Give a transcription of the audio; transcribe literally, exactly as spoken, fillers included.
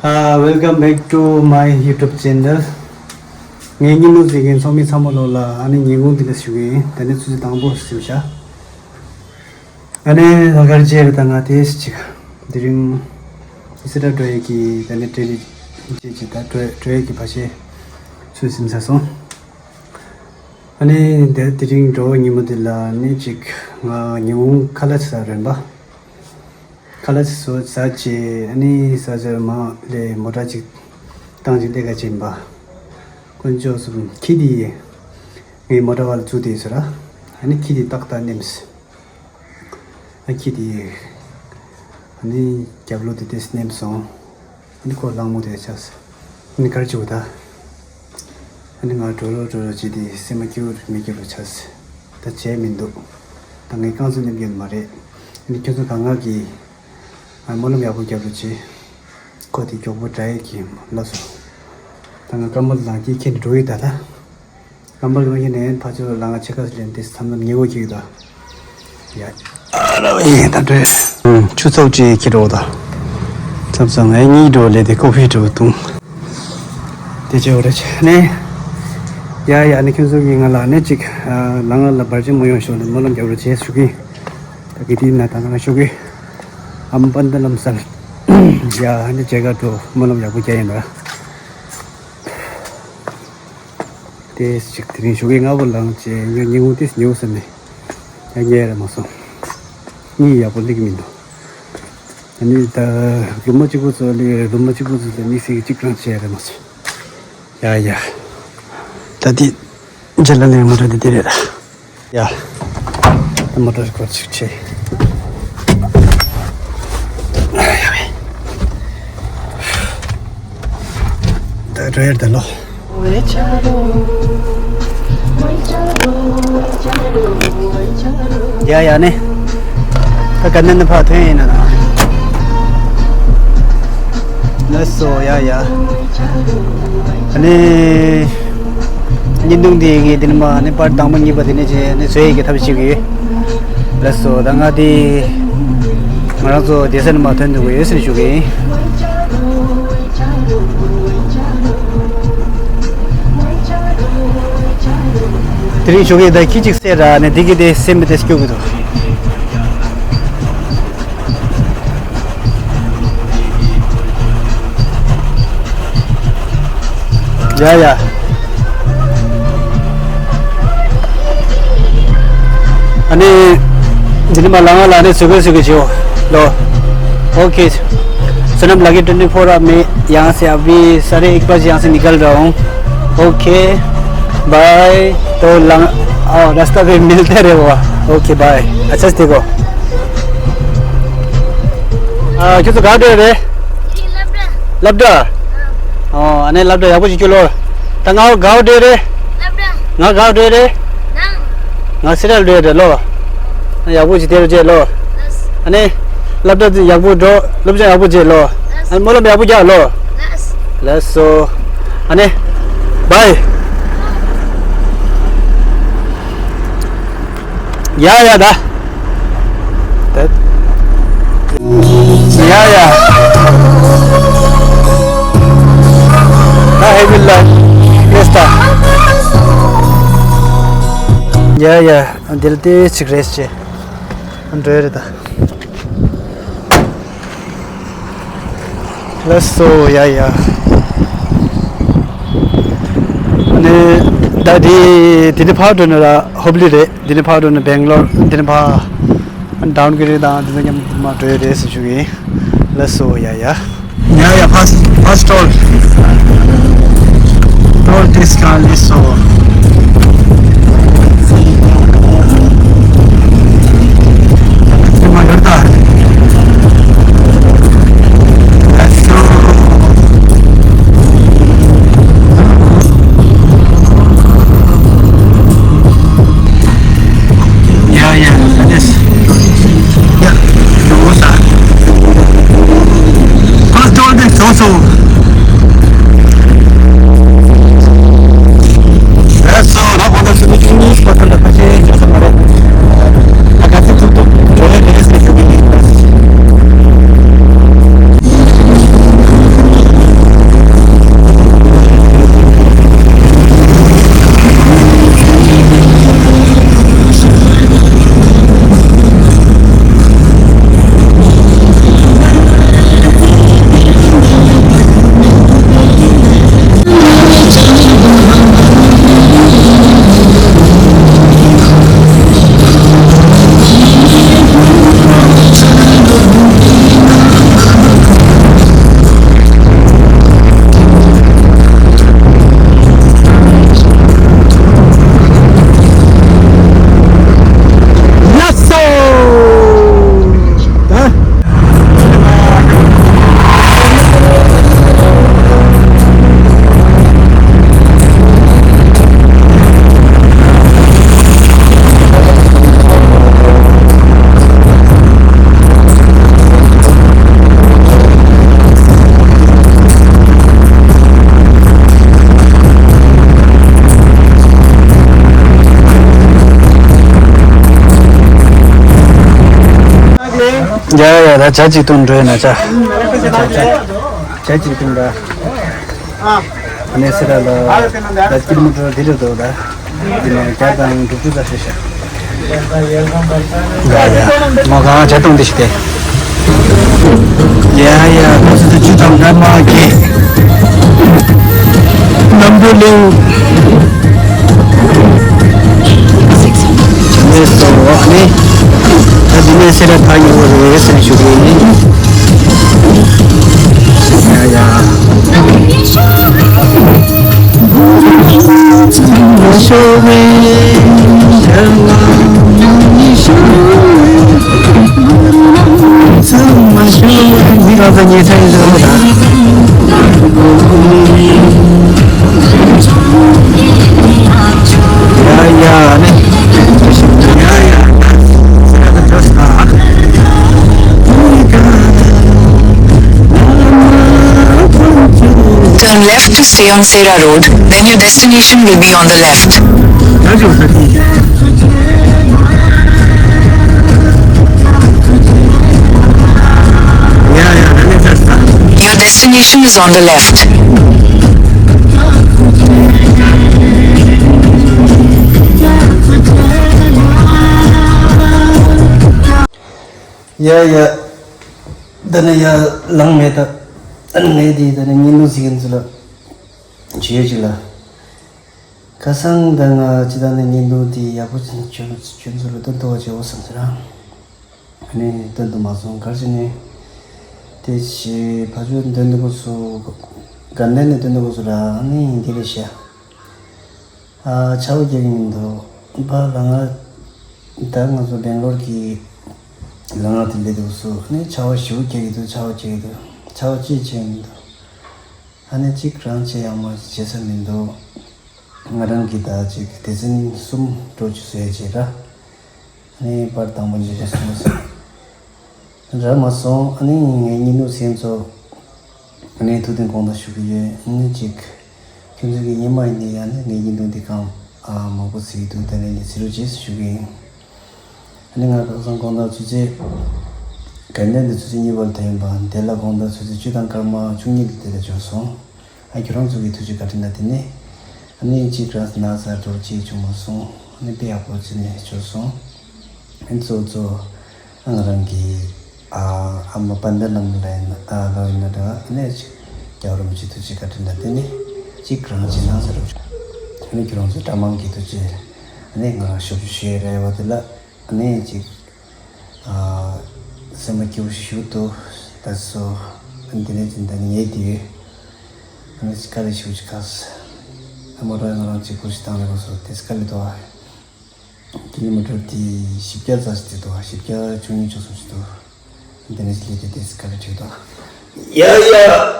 Uh, welcome back to my YouTube channel. ངའི་ཉིན་མོ་གཟིགས་མཁན་ཚོགས་མི་ཚང་མ་ལོ་ལ་ཨ་ནི་ཉིན་གུང་འདི་ལ་ཞུ་གི་ཡིན། ད་ནི་ཚུལ་དང་པོ་ཟིན་བྱ། ཨ་ནི་ལ་གར་རྗེས་རེད། ད་ང་དེ་ཅིག་དེ་རིང་ཨི་སི་ཊ་འགྲོ་ཡས་ཀྱི་ད་ནི་གྲལ་རིམ་ཅིག་ཅིག་ད་འགྲོ་འགྲོ་ཡས་ཀྱི་བར་ཆད་ཚུལ་ཟིན་ཚར་སོང་། ཨ་ནི་དེ་དེ་རིང་འགྲོ་བའི་ཉིན་མོ་འདི་ལ་ནི་ཅིག་ང་ཉིན་གུང་ཁ་ལག་ཟ་རན་པ། ཁ་ལག་ཟ་ཟ་བྱས་ཨ་ནི་ཟ་ཟ་མ་ལས་མོ་ཊ་ཅིག་བཏང་ཅིག་ལས་ཀ་བྱེད་པ། དཀོན་མཆོག་གསུམ། ཁྱི་དེ་ངའི་མོ་ཊ་བར་བཙུགས་དེ་ཟེར་ར། ཨ་ནི་ཁྱི་དེ་ཏག་ཏག་ནེམས། ཨ་ཁྱི་དེ་ཨ་ནི་རྒྱབ་ལོགས་དེ་དེ་ནེམས་སོང་། ཨ་ནི་ཁོ་གླང་མོ་དེ་ཆགས། ཨ་ནི་གར་བྱུག་ད། ཨ་ནི་ང་འགྲོ་རོགས་འགྲོ་རོགས་བྱས་ཏེ་སེམས་མ་སྐྱིད་པོ་མི་སྐྱིད་པོ་ཆགས། ད་བྱས་མི་འདུག་ད་ངས་རྐང་ཚུགས་ནེམ་རྒྱུ་མ་རེད། ཨ་ནི་ཁྱོད་ཚོ་གང་ག་གིས་ང་སྨོན་ལམ་ཡག་པོ་རྒྱབ་རོགས་བྱེད། ཁོ་དེ་མགྱོགས་པོ་དྲག་ཡས་ཀྱི་ལབ་སོང་། ད་ང་སྐར་མ་ལངས་ཀྱི་ཁྱེད་འགྲོ་ཡི་ད་ད། སྐར་མ་ལངས་ཀྱི་ནས་ཕར་ཚུར་ལངས་ང་ཕྱེད་ཀ་ལེན་ཏེ་མཚམས་མཚམས་ཉེ་བོ་ཁྱེར་ཡོད་ད། ཡ། ཨ་ར་བའི་ད་འདྲེ། ཆུ་ཚོད་གཅིག་ཁྱེར་འགྲོ་ད། མཚམས་མཚམས་ངས་གཉིད་འགྲོ་ལས་དེ་ཀོ་ཕི་འགྲོ་བཏུང་། དེ་ཅི་འོ་རེ་ཆ་ནས། ཡ་ཡ་ནི་ཁྱོད་ཚོ་གིས་ང་ལ་ནི་ཅིག་ལ་ང་ལ་བར་ཆད་མ་ཡོང་ཤོག་ནས་སྨོན་ལམ་རྒྱབ་རོགས་བྱེད་ཞུ་གི། ད་གི་དེ་ན་ད་ང་ཞུ་གི། ཨམ་པན་ད་ལམ་སལ། ཡ་ནི་ཇེ་ག་འགྲོ་སྨོན་ལམ་ཡག་པོ་རྒྱག་ཡིན་པ། དེ་ཅིག་དེ་རིང་ཞོགས་ཀས་སྔ་པོ་ལངས་བྱས་ངས་ཉིན་གུང་དེ་ཉོ་ཟེར་ནས་ཡང་ཉལ་ར་མ་སོང་། གཉིད་ཡག་པོ་སླེབས་ཀྱི་མི་འདུག་ཨ་ནི་ད་རུམ་མ་གཅིག་པོ་ཚོ་ལས་རུམ་མ་གཅིག་པོ་ཚོ་ལས་དམིགས་བསལ་གྱི་གཅིག་རང་བྱས་ར་མ་སོང་། ཡ་ཡ། ད་དེ་རྗེས་ལ་ལས་མ་འགྲོ་དེ་དེ་རེད། ཡ། ད་མོ་ཊ་སྐོར་ཅིག་ཆེ། ད་རེད་ད་ལོ། ཡ་ཡ་ནི། ད་ག་ནས་ནི་ཕར་ཐོན་ཡིན་ན་ན། ལགས་སོ་ཡ་ཡ། ཨ་ནི། བརྙན་ཐུང་འདི་ངས་འདི་ནས་མར་ནི་པར་དང་པོ་གཉིས་པ་དེ་ནས་བྱས་ནས་བཟོ་ཡས་ཀྱི་ཐབས་ཤེས་ཀྱི་ཡོད། ལགས་སོ་ད་ང་འདི་ང་རང་ཚོ་སྡོད་ས་ནས་མར་ཐོན་ཐུབ་ཀྱི་ཡོད་ཟེར་ཞུ་གི་ཡིན། དེ་རིང་ཞོགས་ཀས་ད་ཁྱི་གཅིག་བསད་ར་ནས་འདི་གི་དེ་སེམས་མི་དེ་སྐྱོ་གི་འདུག་ཡ་ཡ། ཨ་ནི། འདི་ནི་མ་ལ་ང་ལ་ནི་སུ་གོ་སུ་གོ་བྱེད་ལོ། OK। सोनम लगे twenty four में यहाँ से अभी साढ़े एक बजे यहाँ से निकल रहा हूँ। OK। बाय। तो लंग आ, रास्ता पे मिलते रहे। OK bye. अच्छा से देखो। ཁྱོད་ཚོ་ག་འདྲ་རེད། སློབ་གྲྭ། ཨོ་ཨ་ནེ་སློབ་གྲྭ་ཡག་པོ་ཞིག་སྐྱོད་ལོ། ད་ང་ག་འདྲ་རེད། ང་ག་འདྲ་རེད། ང་སི་རལ་འདྲ་རེད་ལོ། ཡག་པོ་ཞིག་དེ་རུ་བྱེད་ལོ། ཨ་ནེ་སློབ་གྲྭ་ཡག་པོ་འགྲོ། སློབ་སྦྱོང་ཡག་པོ་བྱེད་ལོ། ཨ་ནེ་སྨོན་ལམ་ཡག་པོ་རྒྱག་ལོ། ལགས་སོ། ཨ་ནེ། བའི། ཡ་ཡ་ད། ད། ཡ་ཡ། ད་ཧེ་བི་ལ། ཡེས་ད། ཡ་ཡ། འདིར་ཏེ་ཅིག་རེས་བྱེད། འགྲོ་ཡ་རེད་ད། ལགས་སོ་ཡ་ཡ། ནི། ད་དེ་དེ་ནི་ཕར་འགྲོ་ན་ལ་ཧོབ་ལི་རེད། དེ་ནི་ཕར་འགྲོ་ན་སྦེང་ལོར། དེ་ནི་ཕར་ཌའོན་གི་རེད་དང་དེ་ཚོ་མཉམ་དུ་མར་འགྲོ་ཡ་རེད་ཟེར་ཞུ་གི་ཡིན། ལགས་སོ་ཡ་ཡ། ཡ་ཡ་ཕར་ཕར་ཊོལ། ཊོལ་ཊེག་སི་གང་ལས་སོ། Yeah, yeah, that is. Yeah, you was that. First all this also. That's all. How about this? ཡ་ཡ། ད་ཇ་གཅིག་བཏུང་འགྲོ་ཡིན་ན་ཇ། ཇ་ཇ་ཇ་གཅིག་བཏུང་ད། ཨ་ནེ་སེ་ར་ལ་ད་ཀི་ལོ་མི་ཊར་འདི་རེད་འདུག་ད། འདི་ནས་བརྒྱ་དང་དྲུག་ཅུ་ཙམ་ཞིག་ཤག་ཡ་ཡ། མོ་གང་ཇ་བཏུང་འདི་ཞིག་སྟེ། ཡ་ཡ། ཁོ་ཚོ་ཆུ་དང་འདྲ་མ་གི། ནམ་བུ་གླིང་། ནས་སོ་ནི། ད་འདི་ནས་སེ་ར་ཐག་ཉེ་བོ་རེད་ཟེར་ཞུ་གི་ཡིན། ཡ་ཡ། Turn left to stay on Sera Road, then your destination will be on the left. Your destination is on the left. ཡ་ཡ། ད་ནི་ཡ་ལངས་མེད་ད། ངས་དེ་ད་ནི་བརྙན་ཐུང་གཟིགས་མཁན་ཚོ་ལ་བྱས་ཅིག་ལ། ཁ་སང་ད་ང་ཅི་ད་ནི་བརྙན་ཐུང་དེ་ཡག་པོ་ཅིག་ཁྱོད་ཁྱོད་ཚོ་ལ་སྟོན་ཐུབ་པ་བྱེད་འོ་བསམ་ཟེར་ར། ཨ་ནི་སྟོན་དུ་མ་སོང་གར་ཅི་ནི། དེ་ཞེས་ཕ་ཆོས་འདོན་འདོན་པོ་སུ། དགའ་ལྡན་ནས་འདོན་འདོན་པོ་སུ་ར་ཨ་ནི་འདི་རེད་ཤག་ཨ་ཆར་པ་རྒྱག་གི་མི་འདུག་ཕ་ལ་ང་། ད་ང་ཚོ་སྦེང་ལོར་གྱི་ལ་ང་དེ་སླེབས་འདུག་སུ་ཨ་ནི་ཆར་པ་ཞེ་པོ་རྒྱག་གི་འདུག་ཆར་པ་རྒྱག་གི་འདུག་ཆར་པ་ཅི་བྱས་མི་འདུག་ཨ་ནི་གཅིག་རང་བྱེད་ཡག་མ་བྱེད་ས་མི་འདུག་ང་རང་གིས་ད་ཅིག་སྡེ་ཚན་གསུམ་འགྲོ་ཅིག་བཟོས་བྱས་ར། ཨ་ནི་པར་དང་པོ་འཇིག་རྟེན་གསུམ་ཟེར། རག་མ་སོང་། ཨ་ནི་ངའི་བརྙན་ཐུང་གཟིགས་མཁན་ཚོ་ཨ་ནི་ཐུགས་བདེན་དགོངས་དག་ཞུ་གི་ཡོད། ཨ་ནི་ཅིག་ཁྱོད་ཚོ་གི་སྙན་མ་ཡིན་ནའི་ཡང་ནི་ངའི་བརྙན་ཐུང་འདི་གང་ཨ་མང་པོ་གཟིགས་འདུག་ད་ནི་ནི་གཟིགས་རོགས་བྱེད་ཞུ་གི་ཡིན། ཨ་ནི་ང་ཁ་སང་དགོང་དག་ཆུ་ཚོད་དགའ་ལྡན་དུ་ཆུ་ཚོད་གཉིས་པར་ཐོན་པ་དེ་ལ་དགོང་དག་ཆུ་ཚོད་བཅུ་དང་སྐར་མ་བཅུ་གཉིས་དུ་དེ་ལ་འབྱོར་སོང་། ཨ་ཁྱོད་རང་ཚོ་གི་ཐུགས་རྗེ་བཀའ་དྲིན་ལ་བརྟེན་ནས་ཨ་ནི་གཅིག་རང་ན་ཚ་འགྲོ་གཅིག་བྱུང་མ་སོང་། ཨ་ནི་དཔེ་ཡག་པོ་བྱས་ནས་འབྱོར་སོང་། ཨ་ནི་གཙོ་བོ་གཙོ་བོ་ང་རང་གི་ཨ་ཨ་མ་དཔལ་ལྡན་ལྷ་མོ་ལ་ཡིན་ཨ་ལ་ཡིན་ན་འདྲ་ཨ་ནི་ཅིག་རྒྱལ་བ་རིན་པོ་ཆེ་ཐུགས་རྗེ་བཀའ་དྲིན་ལ་བརྟེན་ནས་གཅིག་རང་བྱས་ན་ཟེར་རོ། ཨ་ནི་ཁྱོད་རང་ཚོ་དྲ་མང་གི་ཐུགས་རྗེ་ཨ་ནི་ང་རང་ཞབས་ཞུ་བྱས་རེ་བ་དེ་ལ་ཨ་ནི་ཅིག་ཨ་སེམས་པ་སྐྱིད་པོ་ཞིག་ཞུ་ཐུབ་ད་སོ། ཨ་ནི་དེ་ནས་ཅིག་ད་ནི་ངས་དེ་ཡོད། ཨ་ནི་ཅིག་དཀའ་ལས་ཞུ་ཅིག་ཁ་ས་ཨ་མ་ར་ང་རང་ཅིག་ཁུར་ཞིག་བཏང་རེ་བ་སོ་དེ་དཀའ་ལས་དོ་ཨ། ཀི་ལོ་མི་ཊར་དེ་བཞི་བརྒྱ་ཙམ་ཞིག་དེ་འདུག་བཞི་བརྒྱ་བཅུ་གཉིས་བཅུ་གསུམ་ཞིག་འདུག་འདི་ནས་ལས་དེ་དེ་སི་ཀ་ལ་ཁྲིད་དོ། ཡ་ཡ།